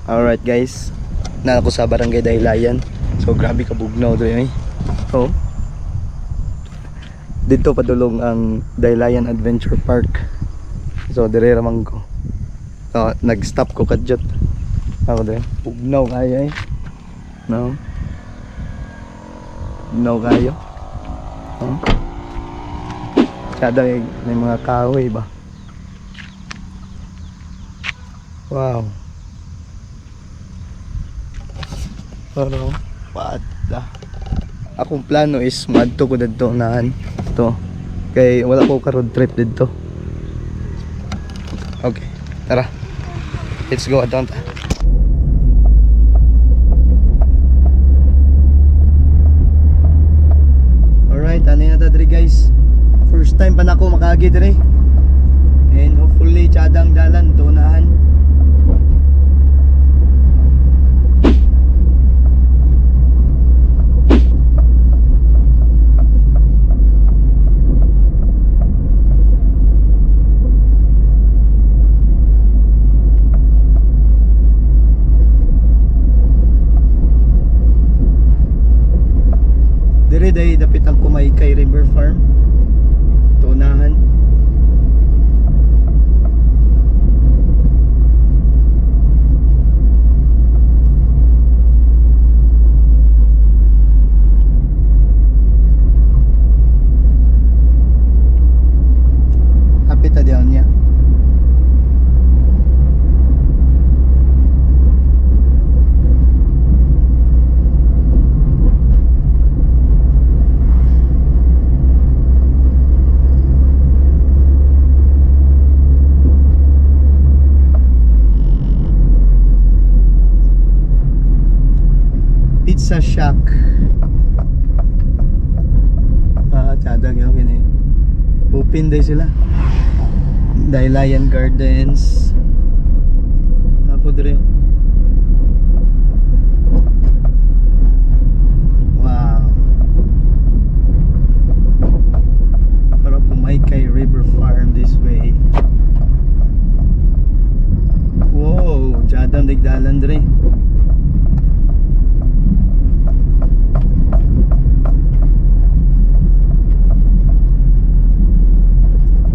Alright guys, naa ko sa Barangay Dahilayan. So grabe ka bugnaw dre ay. Oh. Dito padulong ang Dahilayan Adventure Park. So dire ra man ko. So, nag-stop ko kadyot. Ako dire. Bugnaw kayo eh. No. Bugnaw kayo. Oh. Kada may mga kahoy ba. Wow. Pero what the. Akong plano is moadto ko didto unahan. To. Kay wala ko ka road trip didto. Okay, tara. Let's go adto ta. Alright, ano na ta diri guys. First time pa nako makaagi diri. And hopefully tsadang dalan tunahan. Dire day dapit ang Kumaykay River Farm. Tunahan. Hapit ta diyan niya. Pizza Shack. Ah, tsada gyud kini. Open day sila. Dahilayan Gardens. Tapo dire. Wow. Pero Kumaykay River Farm this way. Wow, tsadang digdalan dire.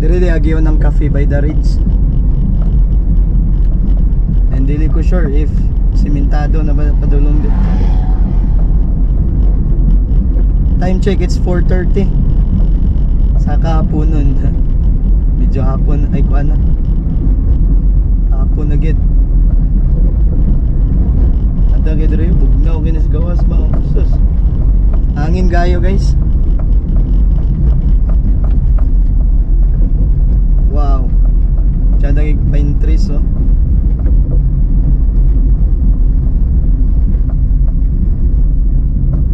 Dire di agiyon ng Cafe by the Ridge. And dili ko sure if simentado na ba padulong dito. Time check, it's 4:30. Sa kahaponon. Medyo hapon ay kuan na. Hapon na gid. Ada gid dire, bugnaw gid sa gawas ba. Sus. Hangin gayo guys. Wow. Tsada pine trees oh.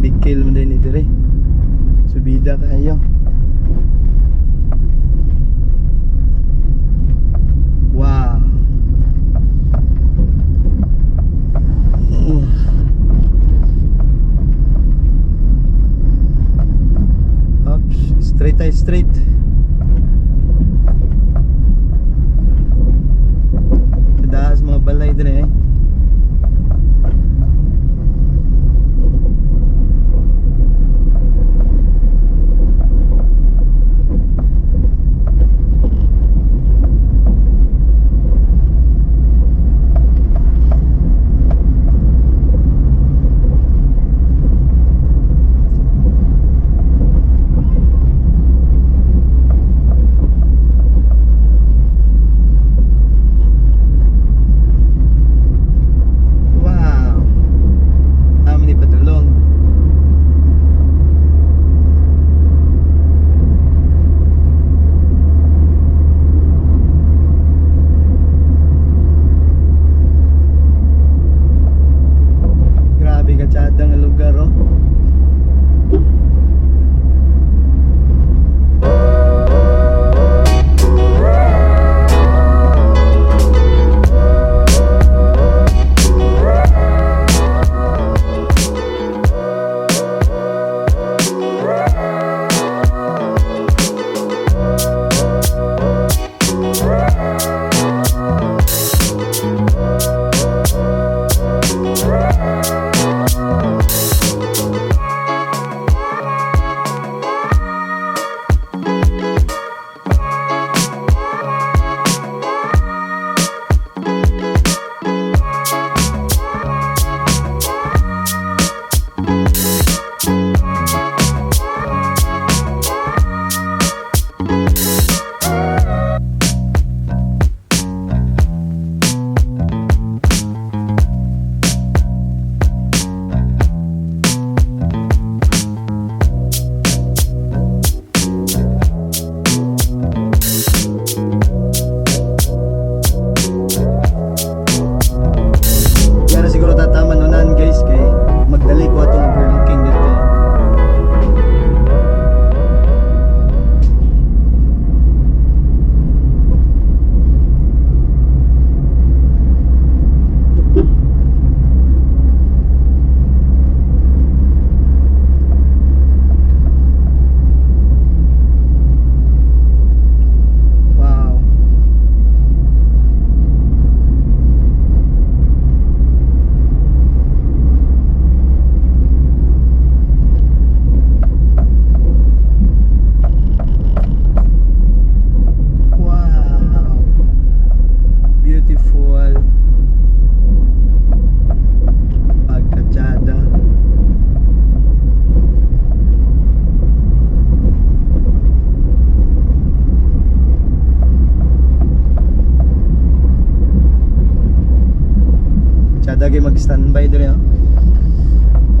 Big kill man din ni dire. Subida kayo. Wow. Oops, straight tayo, straight. Kadahas mga balay dire eh. Beautiful. Pagkatsada. Tsada kay mag-standby dire, oh.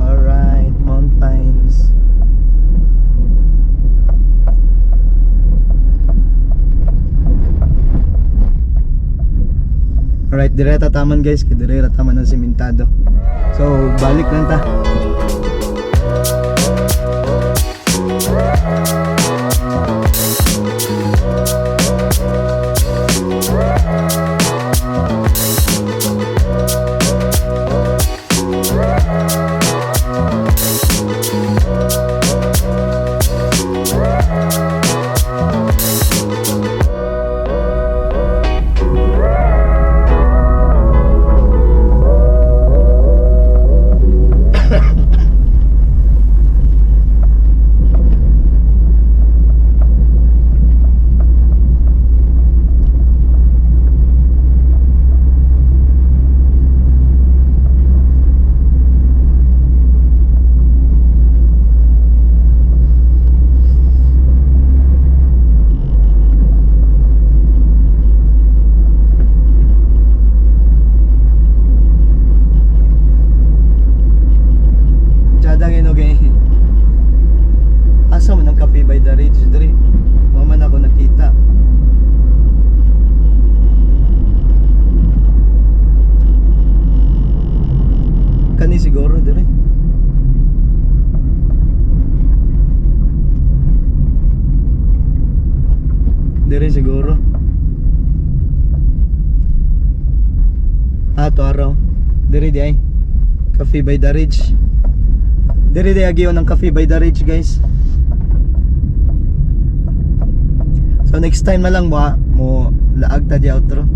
Alright, Mount Pines. Alright, dire taman guys, kay dire taman ang simentado. So, balik lang ta. Tsada ngayon, okay. Asa man ang Cafe by the Ridge diri? Wa man ako nakita. Kani siguro diri. Diri siguro. Ah, to araw. Diri di ay. Cafe by the Ridge. Diri di agiyon ng Cafe by the Ridge, guys. So next time na lang ba mo laag ta di outro.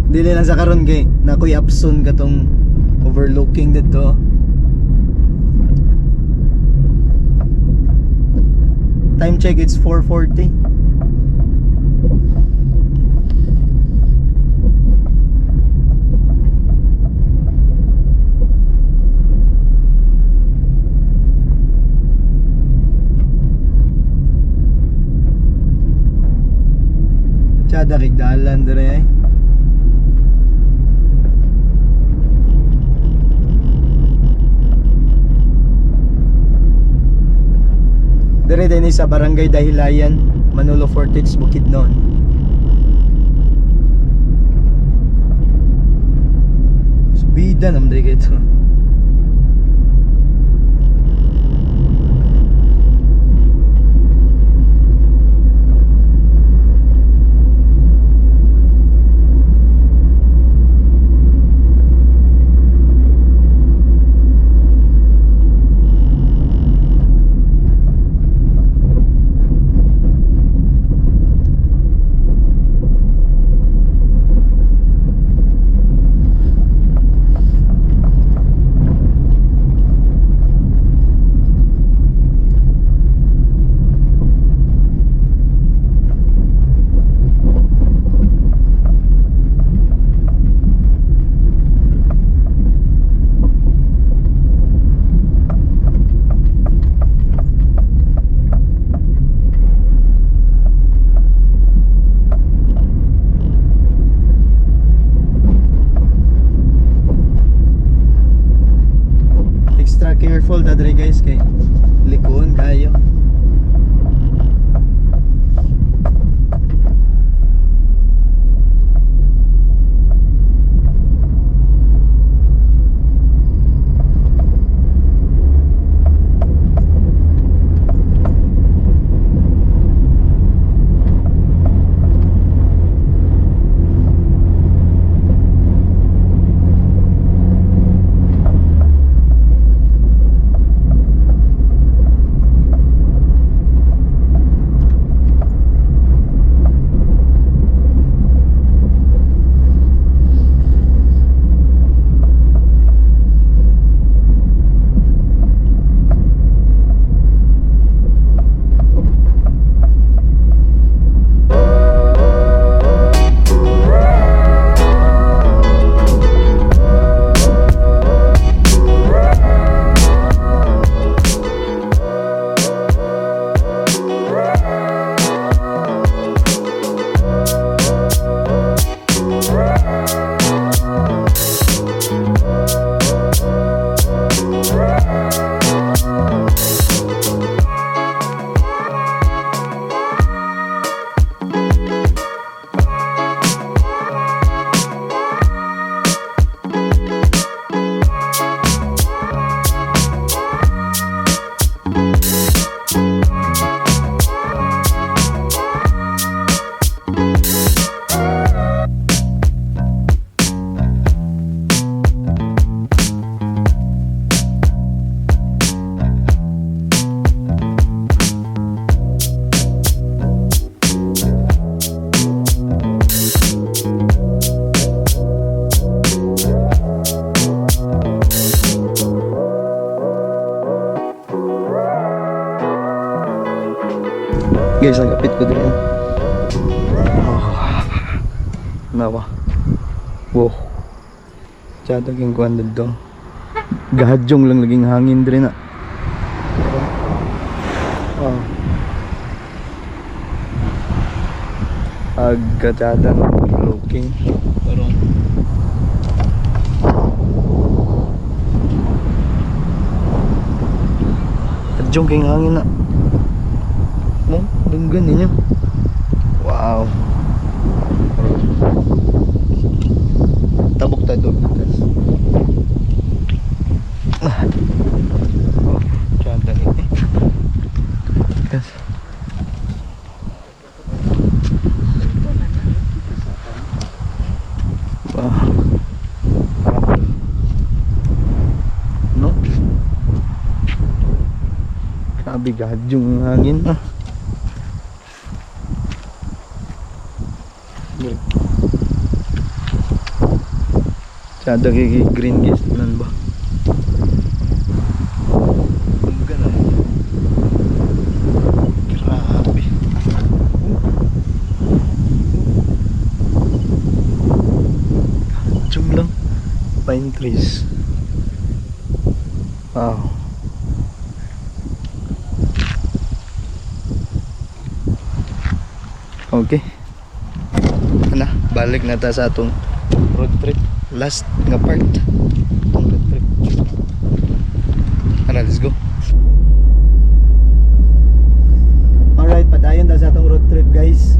Dili lang sa karon kay nakoy abson katong overlooking didto. Time check, it's 4:40. Tsada kay dalan dire eh. Dire din sa Barangay Dahilayan, Manolo Fortich, Bukidnon. Subida naman dire ito. Extra careful ta dre guys kay likuon kayo. Guys, nagapit ko diri. Oh. Nawa. Wow. Tsada king kuan dito. Gahadyong lang laging hangin diri na. Oh. Agkatsada looking. Parang Hadyong king hangin na. No, dunggan ninyo. Wow. Tabok tayo doon. Guys. Ah. Oh, tsada eh. Guys. Wow. No? Grabe yung hangin ah. Dali. Tsada kay green, guys, tingnan ba? Ang ganda. Grabe. Jum lang. Pine trees. Wow. Okay. Ana, balik na ta sa atong road trip. Last nga part. Atong road trip. Ana, let's go. Alright, padayon ta sa atong road trip, guys.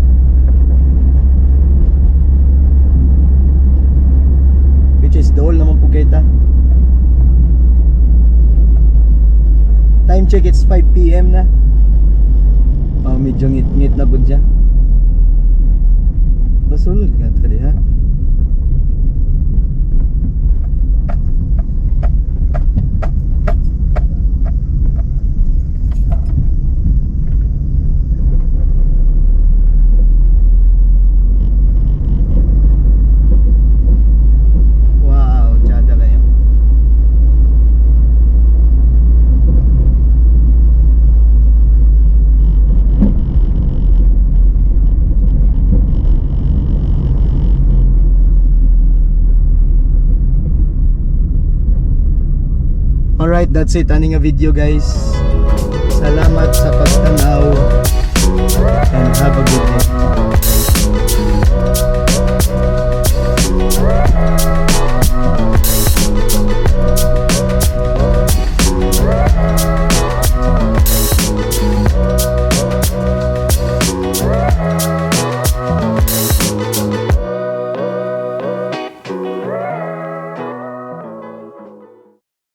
Which is dool naman po kita. Time check, it's 5 p.m. na. Oh, medyo ngit-ngit na po siya. Basulod nga tadi ha. Wow, tsada kayo. Alright, that's it. Ani nga video, guys. Salamat sa pagtan